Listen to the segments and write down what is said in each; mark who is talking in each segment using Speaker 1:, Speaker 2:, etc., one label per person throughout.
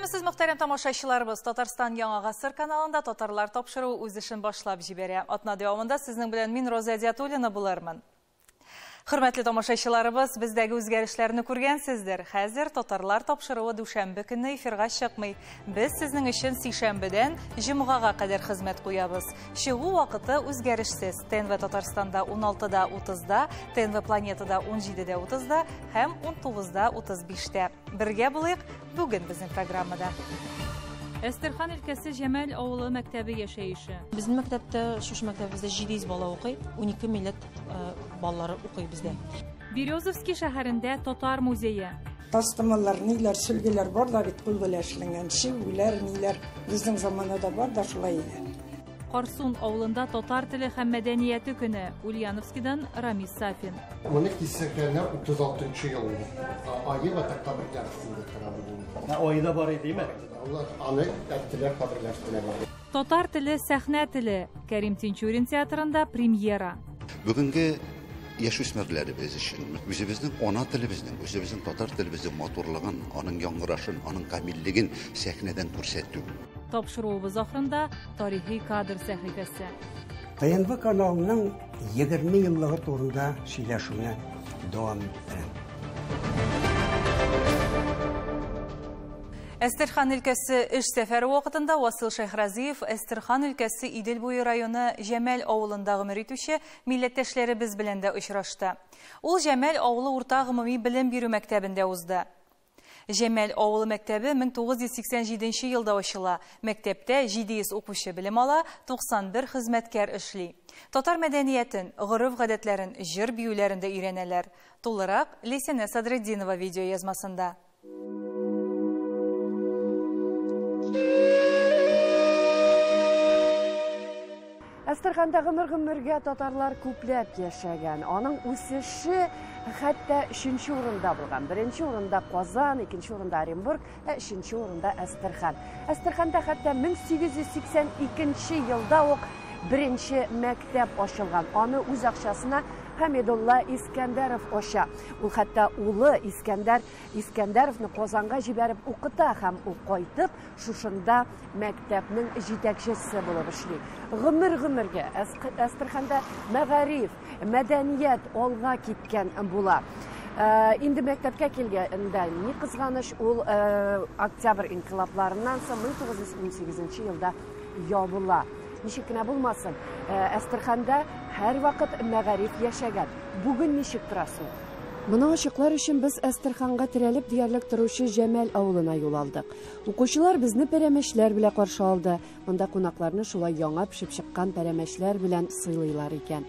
Speaker 1: Исәнмесез, мөхтәрәм тамашачыларыбыз. Татарстан Яңа Гасыр каналында Татарлар тапшыруы үз эшен башлап җибәрә. Атна дәвамында сезнең белән мин, Роза Әдиатуллина, булырмын. Хөрмәтле тамашачыларыбыз, бездәге үзгәрешләрне күргәнсездер. Хәзер Татарлар тапшыруы дүшәмбе көнне эфирга чыкмый. Без сезнең өчен сишәмбедән җомгага кадәр хезмәт куябыз. Чыгу вакыты үзгәрешсез. ТНВ Татарстанда 16-да 30-да, ТНВ Планетада 17-дә 30-да һәм 19-да 35-тә. Бергә булыйк бүген безнең программада. Әстерхан өлкәсе Җәмәл авылы мәктәбе яшәеше.
Speaker 2: Безнең мәктәптә, шушы мәктәбебездә 700 бала укый, 12 милләт балалары укый бездә.
Speaker 1: Березовский шәһәрендә татар музее.
Speaker 3: Тастымаллар, ниләр, сөлгеләр бар да бит кул белән эшләнгән, чигүләр, ниләр. Безнең заманада бар да шулай иде.
Speaker 1: Карсун авылында татар теле һәм мәдәнияте көне. Ульяновскидан Рамис Сафин.
Speaker 4: Моны кисәкләренә 36 ел. Айы ва каберләр өстендә тора бүген.
Speaker 5: Айы да бар иде, димме?
Speaker 4: Алар аны әттеләр, каберләр өстенә бар.
Speaker 1: Татар теле сәхнә теле. Кәрим Тинчурин театрында премьера.
Speaker 6: Бүгенге яшүсмерләребез өчен үзебезнең ана телебезнең, үзебезнең татар телебезнең матурлыгын, аның яңгырашын, аның камиллеген сәхнәдән күрсәтү.
Speaker 1: Тапшыруыбыз ахырында тарихи кадр сәхифәсе.
Speaker 7: ТНВ каналының 20 еллыгы турында сөйләшүне дәвам иттерәм.
Speaker 1: Әстерхан өлкәсе эш сәфәре вакытында Васил Шәйхразиев Әстерхан өлкәсе Идел буе районы Җәмәл авылында гомер итүче милләттәшләребез белән дә очрашты. Ул Җәмәл авылы урта гомуми белем бирү мәктәбендә узды. Җәмәл авылы мәктәбе 1987 елда ачыла. Мәктәптә 700 укучы белем ала, 91 хезмәткәр эшли. Татар мәдәниятен, гореф-гадәтләрен, җыр биюләрен дә өйрәнәләр. Тулырак Лесенә Садретдинова видео язмасында.
Speaker 8: Әстерханда гомер-гомергә татарлар күпләп яшәгән. Аның үсеше хәтта 3-нче урында булган. 1-нче урында Казан, 2-нче урында Оренбург, ә 3-нче урында Әстерхан. Әстерханда хәтта 1882 елда ук 1-нче мәктәп ачылган. Аны үз акчасына Хәмидулла Искәндәров ача. Ул хәтта улы Искәндәр Искәндәровны Казанга җибәреп укыта һәм ул кайтып шушында мәктәпнең җитәкчесе булып эшли. Гомер-гомергә Әстерханда мәгариф, мәдәният алга киткән була. Инде мәктәпкә килгәндә ни кызганыч, ул Октябрь инкыйлабларыннан соң 1918 елда ябыла. Ничек кенә булмасын, Әстерханда һәрвакыт мәгариф яшәгән. Бүген ничек торасың? Моны ачыклар өчен без Әстерханга терәлеп диярлек торучы Җәмәл авылына юл алдык. Укучылар безне пәрәмәчләр белән каршы алды. Монда кунакларны шулай яңа пешеп чыккан пәрәмәчләр белән сыйлыйлар икән.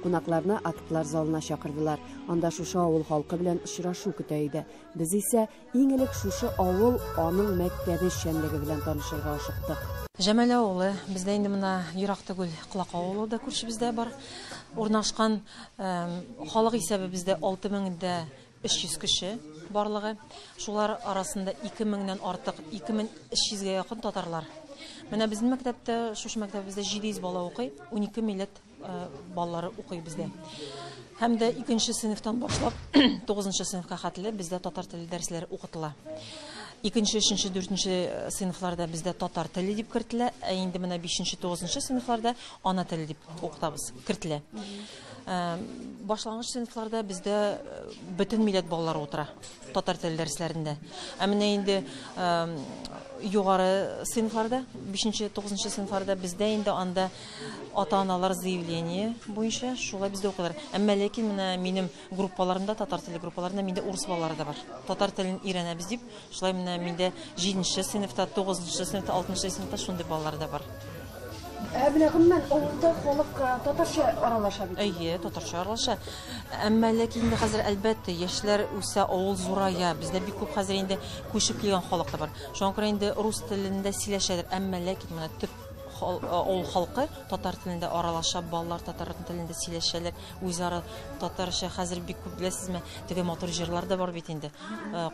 Speaker 8: Кунакларны актлар залына чакырдылар. Анда шушы авыл халкы белән очрашу көтә иде. Без исә иң элек шушы авыл, аның мәктәбе эшчәнлеге белән танышырга ашыктык.
Speaker 2: Җәмәл авылы бездә инде менә ерак түгел, Колак авылы да күршебездә бар. Урнашкан халык исәбе бездә 6300 кеше барлыгы. Шулар арасында 2000-нән артык, 2300-гә якын татарлар. Менә безнең мәктәптә, шушы мәктәбебездә 700 бала укый, 12 милләт балалары укый бездә. Һәм дә 2-нче сыйныфтан башлап 9-нчы сыйныфка хәтле бездә татар теле дәресләре укытыла. 2-нче, 3-нче, 4-нче сыйныфларда бездә татар теле дип кертелә, ә инде менә 5-нче, 9-нчы сыйныфларда ана теле дип укытабыз, кертелә. Башлангыч сыйныфларда бездә бөтен милләт балалары утыра татар теле дәресләрендә. Ә менә инде югары сыйныфларда, 5-нче, 9-нчы сыйныфларда бездә инде анда ата-аналар заявление буенча шулай бездә укыйлар. Әмма ләкин менә минем группаларымда, татар теле группаларында миндә урыс балалары да бар. Татар телен өйрәнәбез дип, шулай менә миндә 7-нче сыйныфта, 9-нчы сыйныфта, 6-нчы сыйныфта шундый балалар да бар.
Speaker 8: Ә менә гомумән авылда халык татарча аралаша бит.
Speaker 2: Әйе, татарча аралаша. Әмма ләкин инде хәзер әлбәттә яшьләр үсә, авыл зурая. Бездә бик күп хәзер инде күчеп килгән халык та бар. Шуңа күрә инде рус телендә сөйләшәләр. Әмма ләкин менә төп авыл халкы татар телендә аралаша, балалар татар телендә сөйләшәләр, үзара татарча хәзер бик күп, беләсезме, теге матур җырлар да бар бит инде.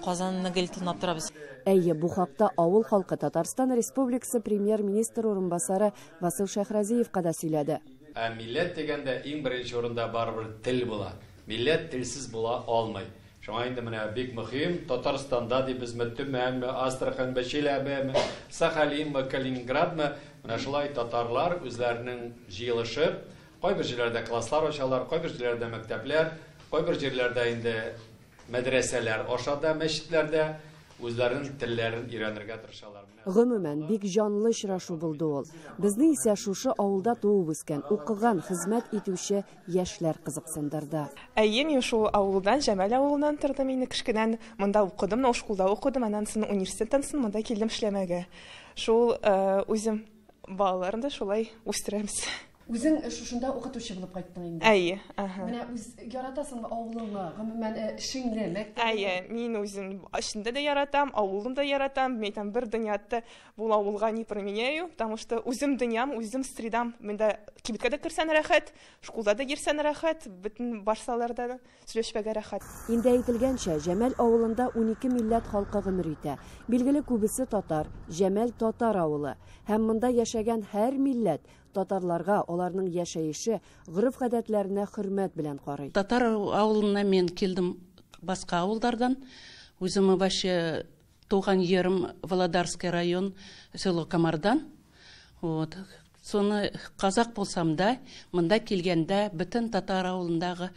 Speaker 2: Казанны гел тыңлап торабыз.
Speaker 8: Әйе, бу хакта авыл халкы Татарстан Республикасы премьер-министр урынбасары Васил Шәйхразиевка да сөйләде.
Speaker 9: Ә милләт дигәндә иң беренче урында барыбер тел була. Милләт телсез була алмый.
Speaker 5: Шуңа инде менә бик мөһим, Татарстанда дибезме, Төмәнме, Астраханьмы, Чиләбеме, Сахалинмы, Калининградмы, менә шулай татарлар үзләренең җыелышып, кайбер җирләрдә класслар ачалар, кайбер җирләрдә мәктәпләр, кайбер җирләрдә инде мәдрәсәләр аша да, мәчетләрдә үзләренең телләрен өйрәнергә тырышалар.
Speaker 8: Гомумән, бик җанлы очрашу булды ул. Безне исә шушы авылда туып үскән, укыган, хезмәт итүче яшьләр кызыксындырды.
Speaker 9: Әйе, мин шул авылдан, Җәмәл авылыннан тордым инде кечкенән. Монда укыдым, но школда укыдым, аннан соң университеттан соң монда килдем эшләмәгә. Шул үзем балаларны да шулай үстерәбез.
Speaker 8: Үзең шушында укытучы булып кайттың инде.
Speaker 9: Әйе, аһа.
Speaker 8: Менә үз яратасыңмы авылыңны, гомумән эшеңне, мәктәбеңне?
Speaker 9: Әйе, мин үзем эшемдә дә яратам, авылым да яратам. Мин әйтәм, бер дөньяда бу авылга не променяю, потому что үзем дөньям, үзем средам. Монда кибеткә дә керсәң рәхәт, школда да йөрсәң рәхәт, бөтен барсаларда да сөйләшмәгә рәхәт.
Speaker 8: Инде әйтелгәнчә, Җәмәл авылында 12 милләт халкы гомер итә. Билгеле, күбесе татар. Җәмәл татар авылы. Һәм монда яшәгән һәр милләт татарларга, аларның яшәеше, гореф-гадәтләренә хөрмәт белән карый.
Speaker 10: Татар авылына мин килдем башка авылдардан. Үзем вообще туган ерым Володарский район, село Камардан. Вот. Соны казак булсам да, монда килгәндә бөтен татар авылындагы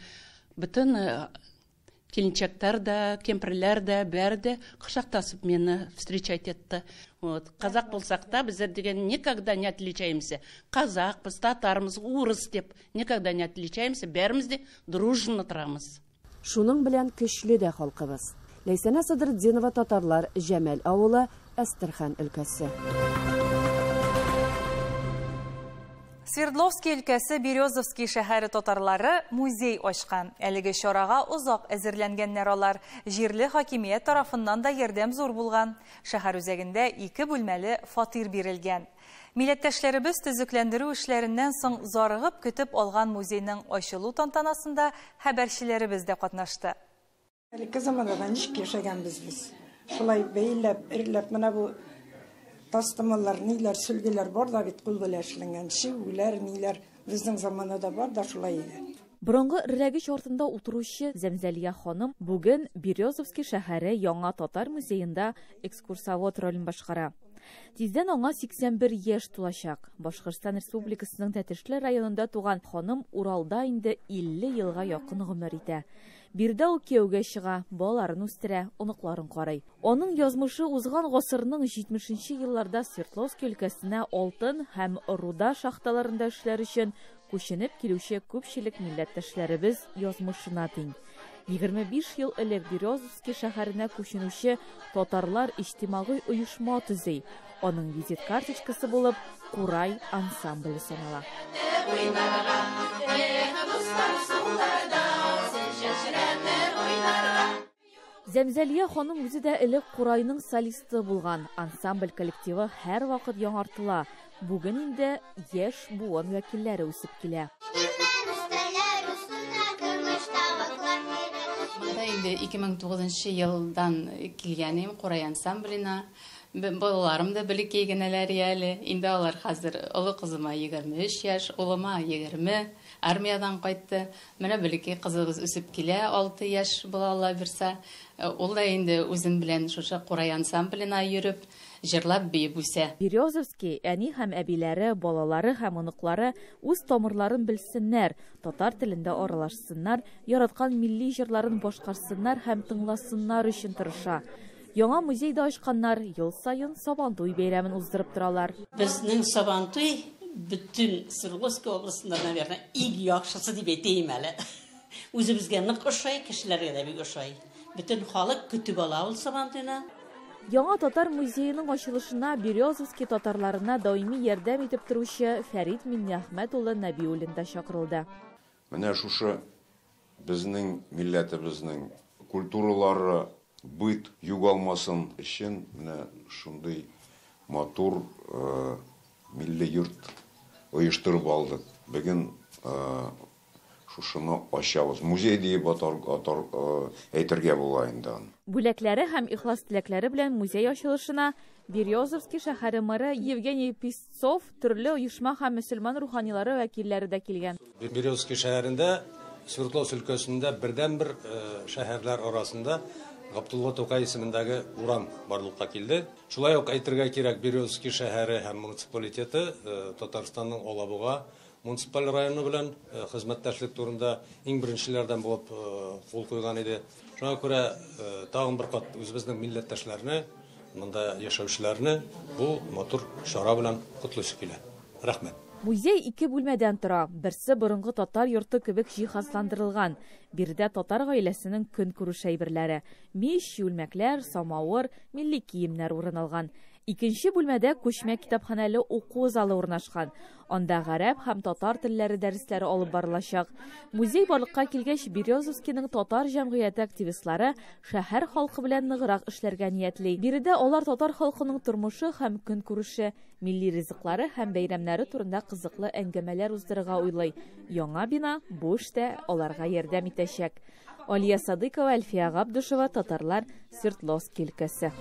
Speaker 10: бөтен келинчәкләр дә, кемперләр дә, бәре дә кочактасып мине встречать итте. Вот. Казак булсак та, безләр дигән никогда не отличаемся. Казакбыз, татармыз, урыс дип никогда не отличаемся, бәребез дә дружно торабыз.
Speaker 8: Шуның белән көчле дә халкыбыз. Ләйсәнә Садретдинова, татарлар, Җәмәл авылы, Әстерхан өлкәсе.
Speaker 1: Свердловский өлкәсе Березовский шәһәре татарлары музей ачкан. Әлеге чарага озак әзерләнгәннәр алар. Җирле хакимият тарафыннан да ярдәм зур булган. Шәһәр үзәгендә 2 бүлмәле фатир бирелгән. Милләттәшләребез төзекләндерү эшләреннән соң зарыгып көтеп алган музейның ачылу тантанасында хәбәрчеләребез дә катнашты.
Speaker 3: Элекке заманнарда ничек яшәгәнбез без? Шулай бәйләп, эрләп, менә бу тастымалар, ниләр, сөлгеләр бар да бит кул белән эшләнгән, чигүләр, ниләр безнең заманада бар да шулай иде.
Speaker 11: Борынгы эрләгеч артында утыручы Зәмзәлия ханым бүген Березовский шәһәре яңа татар музеенда экскурсовод ролен башкара. Тиздән аңа 81 яшь тулачак. Башкортстан Республикасының Тәтешле районында туган ханым Уралда инде 50 елга якын гомер итә. Биредә ул кияүгә чыга, балаларын үстерә, оныкларын карый. Аның язмышы узган гасырның 70-нче елларда Свердловский өлкәсенә алтын һәм руда шахталарында эшләр өчен күченеп килүче күпчелек милләттәшләребез язмышына тиң. 25 ел элек Березовский шәһәренә күченүче татарлар иҗтимагый оешма төзи. Аның визит карточкасы булып Курай ансамбле санала. Зәмзәлия ханым үзе дә элек Курайның солисты булган. Ансамбль коллективы һәр вакыт яңартыла. Бүген инде яшь буын вәкилләре үсеп килә.
Speaker 12: Монда инде 2009 елдан килгәнем Курай ансамбленә. Балаларым да бәләкәй генәләр әле. Инде алар хәзер олы кызыма 23 яшь, улыма 20, армиядан кайтты. Менә бәләкәй кызыбыз үсеп килә, 6 яшь була Алла бирсә. Ул да инде үзем белән шушы Курай ансамбленә йөреп, җырлап биеп үсә.
Speaker 11: Березовский әни һәм әбиләре, балалары һәм оныклары үз тамырларын белсеннәр, татар телендә аралашсыннар, яраткан милли җырларын башкарсыннар һәм тыңласыннар өчен тырыша. Яңа музейда ачканнар, ел саен Сабантуй бәйрәмен уздырып торалар.
Speaker 13: Безнең Сабантуй бөтен Свердловский областында, наверное, иң яхшысы дип әйтәем әле. Үзебезгә нык ошай, кешеләргә дә бик ошай. Бөтен халык көтеп ала ул Сабантуйны.
Speaker 11: Яңа татар музееның ачылышына Березовский татарларына даими ярдәм итеп торучы Фәрит Миннәхмәт улы Нәбиуллин да чакырылды.
Speaker 14: Менә шушы безнең милләтебезнең культуралары быт югалмасын өчен менә шундый матур милли йорт оештырып алдык. Бүген шушыны ачабыз. Музей диеп әйтергә була инде аны.
Speaker 11: Бүләкләре һәм ихлас теләкләре белән музей ачылышына Березовский шәһәре мэры Евгений Песцов, төрле оешма һәм мөселман руханилары вәкилләре дә килгән.
Speaker 15: Березовский шәһәрендә Свердловск өлкәсендә бердәнбер шәһәрләр арасында Габдулла Тукай исемендәге урам барлыкка килде. Шулай ук әйтергә кирәк, Березовский шәһәре һәм муниципалитеты Татарстанның Алабуга муниципаль районы белән хезмәттәшлек турында иң беренчеләрдән булып кул куйган иде. Шуңа күрә тагын бер кат үзебезнең милләттәшләрне, монда яшәүчеләрне бу матур чара белән котлыйсы килә. Рәхмәт.
Speaker 11: Музей ике бүлмәдән тора. Берсе борынгы татар йорты кебек җиһазландырылган. Биредә татар гаиләсенең көнкүреш әйберләре: мич, чүлмәкләр, самавыр, милли киемнәр урын алган. Икенче бүлмәдә күчмә китапханәле уку залы урнашкан. Анда гарәп һәм татар телләре дәресләре алып барылачак. Музей барлыкка килгәч, Березовскийның татар җәмгыяте активистлары шәһәр халкы белән ныграк эшләргә ниятли. Биредә алар татар халкының тормышы һәм көнкүреше, милли ризыклары һәм бәйрәмнәре турында кызыклы әңгәмәләр уздырырга уйлый. Яңа бина бу эштә аларга ярдәм итәчәк. Алия Садыкова, Әлфия Габдушева, Татарлар, Свердловск өлкәсе.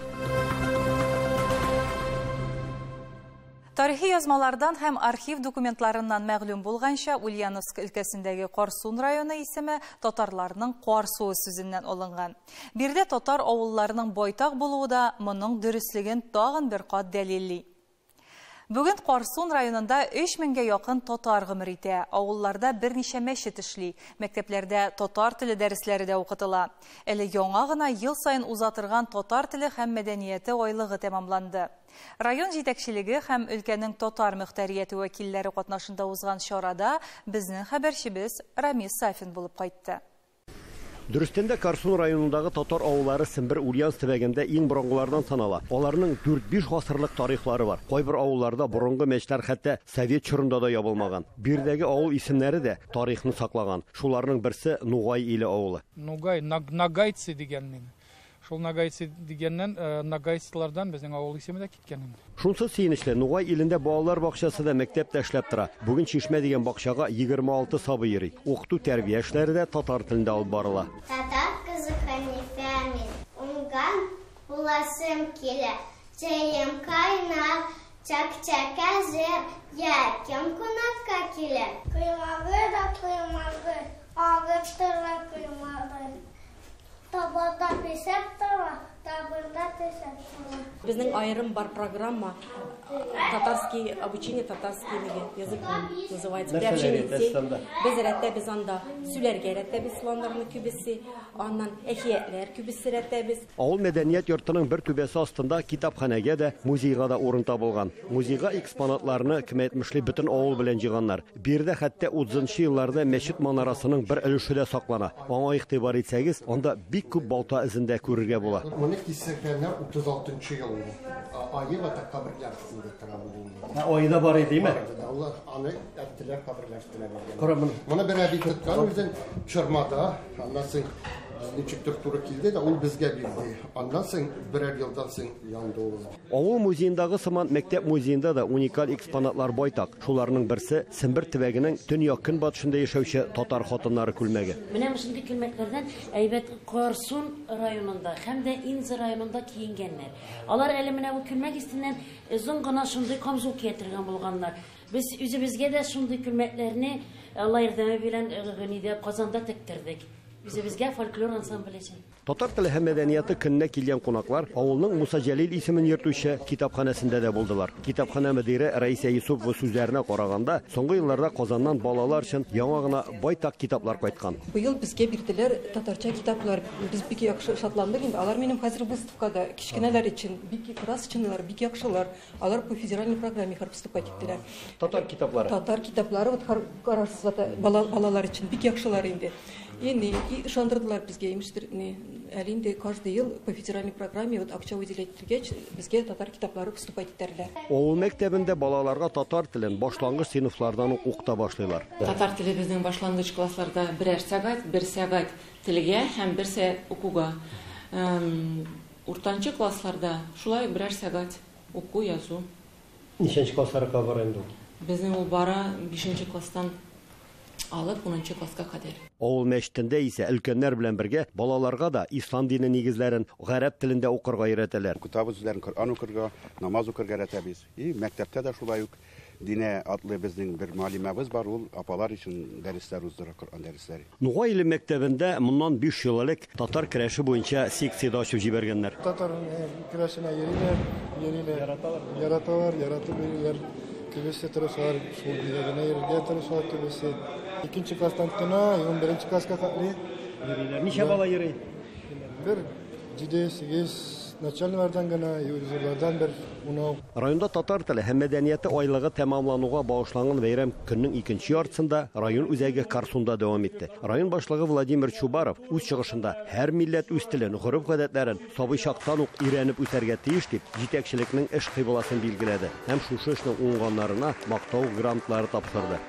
Speaker 1: Тарихи язмалардан һәм архив документларыннан мәгълүм булганча, Ульяновск өлкәсендәге Карсун районы исеме татарларның кар суы сүзеннән алынган. Биредә татар авылларының байтак булуы да моның дөреслеген тагын бер кат дәлилли. Бүген Карсун районында 3000гә якын татар гомер итә. Авылларда берничә мәчет эшли. Мәктәпләрдә татар теле дәресләре дә укытыла. Әле яңа гына ел саен уза торган татар теле һәм мәдәнияте айлыгы тәмамланды. Район җитәкчелеге һәм өлкәнең татар мөхтәрияте вәкилләре катнашында узган чарада безнең хәбәрчебез Рамис Сафин булып кайтты.
Speaker 16: Дөрестән дә Карсун районындагы татар авыллары Сембер Ульяновск төбәгендә иң борынгылардан санала. Аларның 4-5 гасырлык тарихлары бар. Кайбер авылларда борынгы мәчетләр хәтта совет чорында да ябылмаган. Биредәге авыл исемнәре дә тарихны саклаган. Шуларның берсе Нугай иле авылы.
Speaker 17: Нугай, нагайцы дигән. Шул нагайцы дигәннән, нагайцылардан безнең авыл исеме дә киткән инде.
Speaker 16: Шунсы сөенечле, Нугай илендә балалар бакчасы да мәктәп тә эшләп тора. Бүген Чишмә дигән бакчага 26 сабый йөри. Укыту тәрбия эшләре дә татар телендә алып барыла.
Speaker 18: Татар кызы Хәнифә мин, уңган буласым килә. Чәем кайнар, чәк-чәк әзер, я кем кунакка килә?
Speaker 19: Коймагы да коймагы, агып тора коймагы. Табада пешеп тора, табында пешеп тора.
Speaker 2: Безнең аерым бар программа татарский обучение татарский язык называется. Приобщение детей. Без рәттәбез анда сүләргә рәттәбез слоннарны күбесе, аннан әкиятләр күбесе рәттәбез.
Speaker 16: Авыл мәдәният йортының бер түбәсе астында китапханәгә дә, музейга да урын табылган. Музейга экспонатларны кем әйтмешли бөтен авыл белән җыйганнар. Биредә хәтта 30 елларда мәчет манарасының бер өлеше дә саклана. Аңа игътибар итсәгез, анда бик күп балта эзендә күрергә була.
Speaker 4: Моны кисәкләрне 36 ел айы ва каберләр өстендә тора бу.
Speaker 16: Айы да бар иде,
Speaker 4: Алар аны әттеләр каберләр өстенә биргән. Моны бер әби тоткан үзен чормада, аннан соң ничектер туры килде дә ул безгә бирде. Аннан соң берәр елдан соң янды ул.
Speaker 16: Авыл музеендагы сыман мәктәп музеенда да уникаль экспонатлар байтак. Шуларның берсе Сембер төбәгенең төньяк көнбатышында яшәүче татар хатыннары күлмәге.
Speaker 20: Менә шундый күлмәкләрдән әйбәт Карсун районында һәм дә Инза районында киенгәннәр. Алар әле менә бу күлмәк өстеннән озын гына шундый камзул кия торган булганнар. Без үзебезгә дә шундый күлмәкләрне Алла ярдәме белән Гынидә Казанда тектердек. Үзебезгә фольклор ансамбле өчен.
Speaker 16: Татар теле һәм мәдәнияте көненә килгән кунаклар авылның Муса Җәлил исемен йөртүче китапханәсендә дә булдылар. Китапханә мөдире Раиса Юсупова сүзләренә караганда, соңгы елларда Казаннан балалар өчен яңа гына байтак китаплар кайткан.
Speaker 21: Быел безгә бирделәр татарча китаплар. Без бик яхшы шатландык инде. Алар минем хәзер выставкада кечкенәләр өчен бик красочныйлар, бик яхшылар. Алар по федеральной программе һәр поступать иттеләр.
Speaker 16: Татар китаплары.
Speaker 21: Татар китаплары вот карарсыз балалар өчен бик яхшылар инде. И ышандырдылар безгә, имештер, әле инде каждый ел по федеральной программе вот акча выделять ителгәч, безгә татар китаплары поступать итәрләр.
Speaker 16: Авыл мәктәбендә балаларга татар телен башлангыч сыйныфлардан ук укыта башлыйлар.
Speaker 22: Татар теле безнең башлангыч классларда берәр сәгать, бер сәгать телгә һәм бер сәгать укуга. Уртанчы классларда шулай берәр сәгать уку, язу.
Speaker 16: Ничәнче классларга бара инде ул?
Speaker 22: Безнең ул бара 5 класстан алып 10 класска кадәр.
Speaker 16: Авыл мәчетендә исә өлкәннәр белән бергә балаларга да ислам дине нигезләрен гарәп телендә укырга өйрәтәләр.
Speaker 23: Укытабыз үзләрен Коръән укырга, намаз укырга өйрәтәбез. И мәктәптә дә шулай ук
Speaker 6: Динә атлы безнең бер мөгаллимәбез бар, ул апалар өчен дәресләр уздыра, Коръән дәресләре.
Speaker 16: Нугай Иле мәктәбендә моннан 5 ел элек татар көрәше буенча секция дә ачып җибәргәннәр.
Speaker 7: Татар көрәшенә йөриләр, йөриләр. Яраталар. Яраталар, яратып йөриләр. Күбесе тырышалар, шул бирегенә йөрергә тырышалар күбесе. Икенче класстан тотына, 11 класска хәтле.
Speaker 16: Йөриләр. Ничә бала йөри?
Speaker 7: Бер 7-8 начальныйлардан гына, зурлардан бер 10.
Speaker 16: Районда татар теле һәм мәдәнияте айлыгы тәмамлануга багышланган бәйрәм көннең икенче яртысында район үзәге Карсунда дәвам итте. Район башлыгы Владимир Чубаров үз чыгышында һәр милләт үз телен, гореф-гадәтләрен сабый чактан ук өйрәнеп үсәргә тиеш дип, җитәкчелекнең эш кыйбласын билгеләде һәм шушы эшнең уңганнарына мактау грамоталары тапшырды.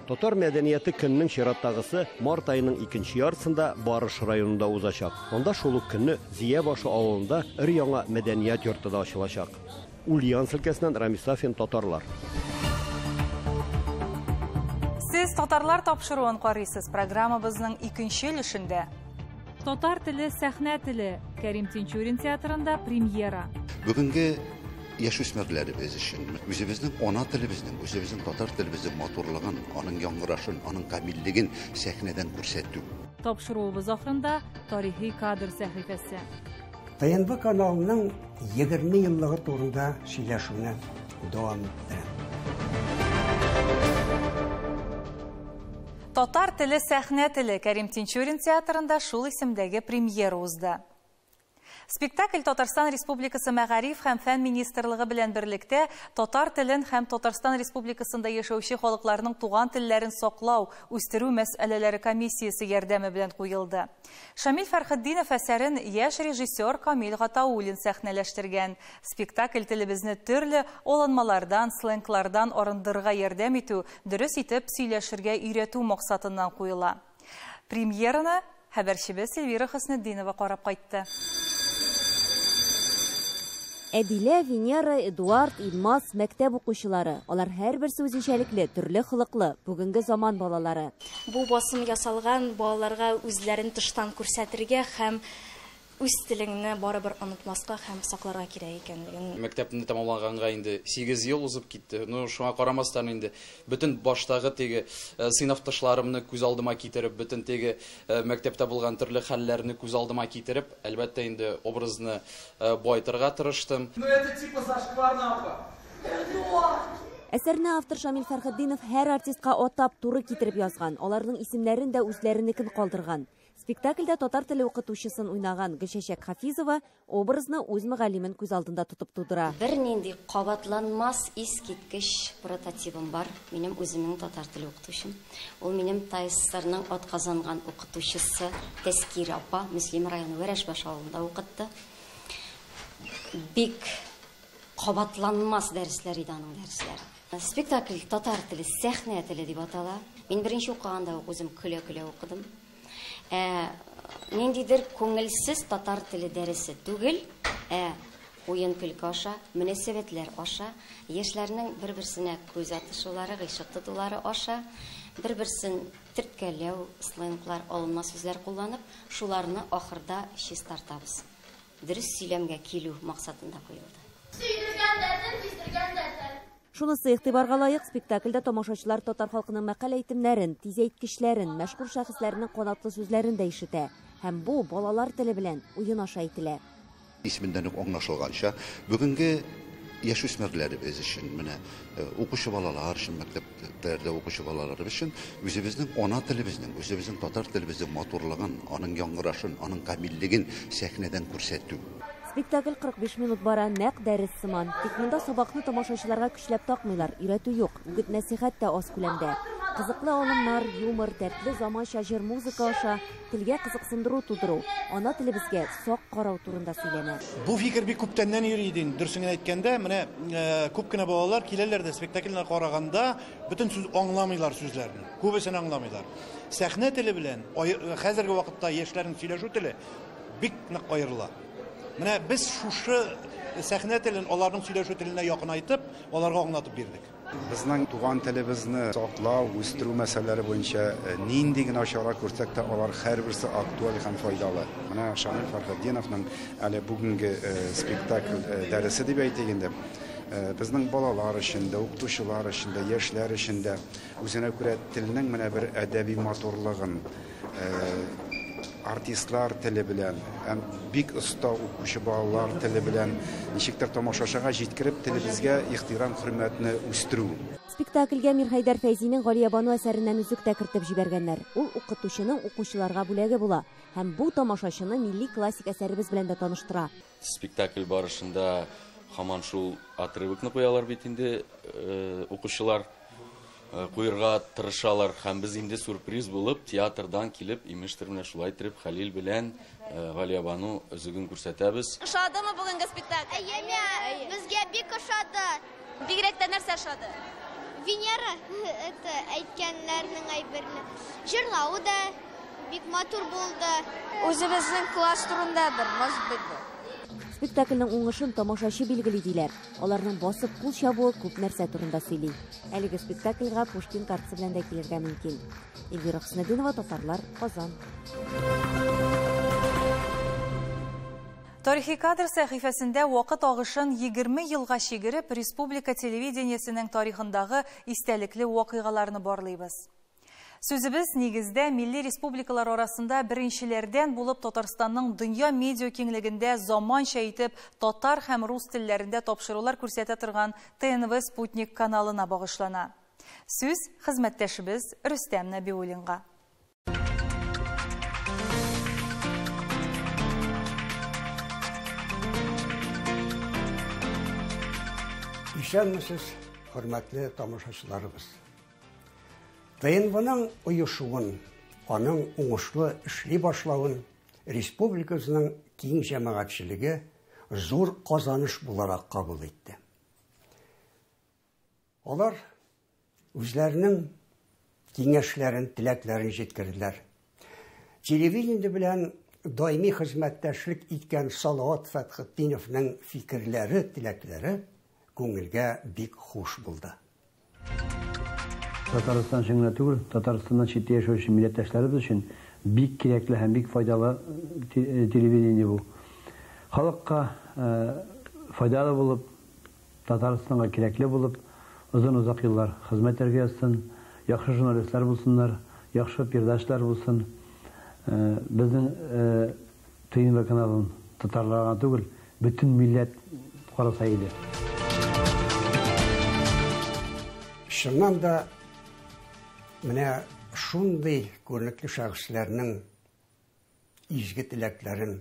Speaker 16: Татар мәдәнияте көненең чираттагысы март аеның икенче яртысында Барыш районында узачак. Анда шул ук көнне Зия башы авылында өр-яңа мәдәният йорты да ачылачак. Ульяновск өлкәсеннән Рамис Сафин, Татарлар.
Speaker 1: Сез Татарлар тапшыруын карыйсыз. Программабызның икенче өлешендә. Татар теле сәхнә теле. Кәрим Тинчурин театрында премьера.
Speaker 23: Бүгенге яшүсмерләребез өчен үзебезнең ана телебезнең, үзебезнең татар телебезнең матурлыгын, аның яңгырашын, аның камиллеген сәхнәдән күрсәтү.
Speaker 1: Тапшыруыбыз ахырында тарихи кадр сәхифәсе.
Speaker 24: ТНВ каналының 20 еллыгы турында сөйләшүне дәвам иттерәм.
Speaker 1: Татар теле сәхнә теле. Кәрим Тинчурин театрында шул исемдәге премьера узды. Спектакль Татарстан Республикасы Мәгариф һәм фән министрлыгы белән берлектә татар телен һәм Татарстан Республикасында яшәүче халыкларның туган телләрен саклау, үстерү мәсьәләләре комиссиясе ярдәме белән куелды. Шамил Фәрхетдинов әсәрен яшь режиссер Камил Гатауллин сәхнәләштергән. Спектакль телебезне төрле алынмалардан, сленглардан арындырырга ярдәм итү, дөрес итеп сөйләшергә өйрәтү максатыннан куела. Премьераны хәбәрчебез Эльвира Хөснетдинова карап кайтты.
Speaker 25: Әдилә, Венера, Эдуард, Илмаз мәктәп укучылары. Алар һәрберсе үзенчәлекле, төрле холыклы, бүгенге заман балалары.
Speaker 26: Бу басым ясалган балаларга үзләрен тыштан күрсәтергә һәм үз телеңне барыбер онытмаска һәм сакларга кирәк икәнлеген.
Speaker 27: Мәктәпне тәмамлаганга инде 8 ел узып китте. Ну, шуңа карамастан инде бөтен баштагы теге сыйныфташларымны күз алдыма китереп, бөтен теге мәктәптә булган төрле хәлләрне күз алдыма китереп, әлбәттә инде образны байтырга тырыштым.
Speaker 28: Ну это типа зашквар.
Speaker 25: Әсәрне автор Шамил Фәрхетдинов һәр артистка атап туры китереп язган. Аларның исемнәрен дә үзләренекен калдырган. Спектакльдә татар теле укытучысын уйнаган Гөлчәчәк Хафизова образны үз мөгаллимен күз алдында тотып тудыра.
Speaker 29: Бернинди кабатланмас искиткеч прототибым бар. Минем үземнең татар теле укытучым. Ул минем ТАССРның атказанган укытучысы Тәскир апа, Мөслим районы Вәрәшбаш авылында укытты. Бик кабатланмас дәресләр иде аның дәресләре. Спектакль татар теле, сәхнә теле дип атала. Мин беренче укыганда ук үзем көлә-көлә укыдым. Ниндидер күңелсез татар теле дәресе түгел, уен көлке аша, мөнәсәбәтләр аша, яшьләрнең бер-берсенә күз атышулары, гыйшык тотулары аша, бер-берсен төрткәләү, сленглар, алынма сүзләр кулланып, шуларны ахырда чистартабыз. Дөрес сөйләмгә килү максатында куелды.
Speaker 19: Сөйдергән дә тел, биздергән дә тел.
Speaker 25: Шунысы игътибарга лаек, спектакльдә тамашачылар татар халкының мәкаль әйтемнәрен, тизәйткечләрен, мәшһүр шәхесләрнең канатлы сүзләрен дә ишетә. Һәм бу балалар теле белән уен аша әйтелә.
Speaker 23: Исемендән үк аңлашылганча, бүгенге яшүсмерләребез өчен, менә укучы балалар өчен, мәктәпләрдә укучы балалар өчен үзебезнең ана телебезнең, үзебезнең татар телебезнең матурлыгын, аның яңгырашын, аның камиллеген сәхнәдән күрсәтү.
Speaker 25: Спектакль 45 минут бара, нәкъ дәрес сыман. Тик монда сабакны тамашачыларга көчләп такмыйлар, өйрәтү юк, үгет нәсихәт тә аз күләмдә. Кызыклы алымнар, юмор, дәртле заманча җыр музыка аша телгә кызыксындыру тудыру, ана телебезгә сак карау турында сөйләнә.
Speaker 30: Бу фикер бик күптәннән йөри иде, дөресен генә әйткәндә, менә күп кенә балалар киләләр дә спектакльне караганда бөтен сүз аңламыйлар сүзләрне, күбесен аңламыйлар. Сәхнә теле белән хәзерге вакытта яшьләрнең сөйләшү теле бик нык аерыла. Менә без шушы сәхнә телен аларның сөйләшү теленә якынайтып, аларга аңлатып бирдек.
Speaker 3: Безнең туган телебезне саклау, үстерү мәсьәләләре буенча нинди генә чара күрсәк тә, алар һәрберсе актуаль һәм файдалы. Менә Шамил Фәрхетдиновның әле бүгенге спектакль дәресе дип әйтик инде, безнең балалар өчен дә, укытучылар өчен дә, яшьләр өчен дә үзенә күрә телнең менә бер әдәби матурлыгын артистлар теле белән һәм бик оста укучы балалар теле белән ничектер тамашачыга җиткереп, телебезгә ихтирам, хөрмәтне үстерү.
Speaker 25: Спектакльгә Мирхәйдәр Фәйзинең Галиябану әсәреннән өзек тә кертеп җибәргәннәр. Ул укытучының укучыларга бүләге була һәм бу тамашачыны милли классик әсәребез белән дә таныштыра.
Speaker 5: Спектакль барышында һаман шул отрывокны куялар бит инде укучылар. Куерга тырышалар һәм без инде сюрприз булып театрдан килеп имештер менә шулай итеп Хәлил белән Галиябану өзеген күрсәтәбез.
Speaker 19: Ошадымы бүгенге спектакль?
Speaker 18: Әйе, безгә бик ошады.
Speaker 19: Бигрәк тә нәрсә ошады?
Speaker 18: Венера это әйткәннәрнең әйберле. Җырлавы да бик матур булды.
Speaker 19: Үзебезнең класс турындадыр, может быть.
Speaker 25: Спектакльнең уңышын тамашачы билгели диләр. Аларның басып кул чабуы күп нәрсә турында сөйли. Әлеге спектакльгә Пушкин картасы белән дә килергә мөмкин. Эльвира Хөснетдинова, Татарлар, Казан.
Speaker 1: Тарихи кадр сәхифәсендә вакыт агышын 20 елга чигереп, республика телевидениесенең тарихындагы истәлекле вакыйгаларны барлыйбыз. Сүзебез нигездә милли республикалар арасында беренчеләрдән булып Татарстанның дөнья медиа киңлегендә заманча итеп татар һәм рус телләрендә тапшырулар күрсәтә торган ТНВ Спутник каналына багышлана. Сүз хезмәттәшебез Рөстәм Нәбиуллинга.
Speaker 24: Исәнмесез, хөрмәтле тамашачыларыбыз. ТНВның оешуын, аның уңышлы эшли башлавын республикасының киң җәмәгатьчелеге зур казаныш буларак кабул итте. Алар үзләренең киңәшләрен, теләкләрен җиткерделәр. Телевидение белән даими хезмәттәшлек иткән Салават Фәтхетдиновның фикерләре, теләкләре күңелгә бик хуш булды.
Speaker 8: Татарстан өчен генә түгел, Татарстаннан читтә яшәүче милләттәшләребез өчен бик кирәкле һәм бик файдалы телевидение бу. Халыкка файдалы булып, Татарстанга кирәкле булып, озын-озак еллар хезмәт итәргә язсын, яхшы журналистлар булсыннар, яхшы передачалар булсын. Безнең ТНВ каналын татарлар гына түгел, бөтен милләт караса иде.
Speaker 24: Чыннан да менә шундый күренекле шәхесләрнең изге теләкләрен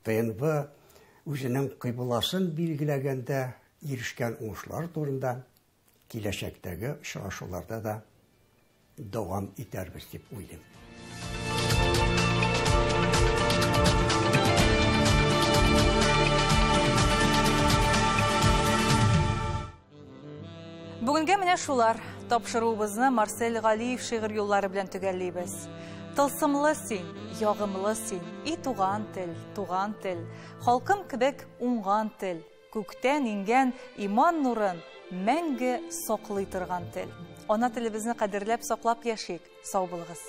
Speaker 24: ТНВ үзенең кыйбласын билгеләгәндә ирешкән уңышлар турында киләчәктәге очрашуларда да дәвам итәрбез дип уйлыйм.
Speaker 1: Бүгенгә менә шулар. Тапшыруыбызны Марсель Галиев шигырь юллары белән төгәллибез. Тылсымлы син, ягымлы син, и туган тел, туган тел, халкым кебек уңган тел, күктән иңгән иман нурын мәңге саклый торган тел. Ана телебезне кадерләп саклап яшик. Сау булыгыз.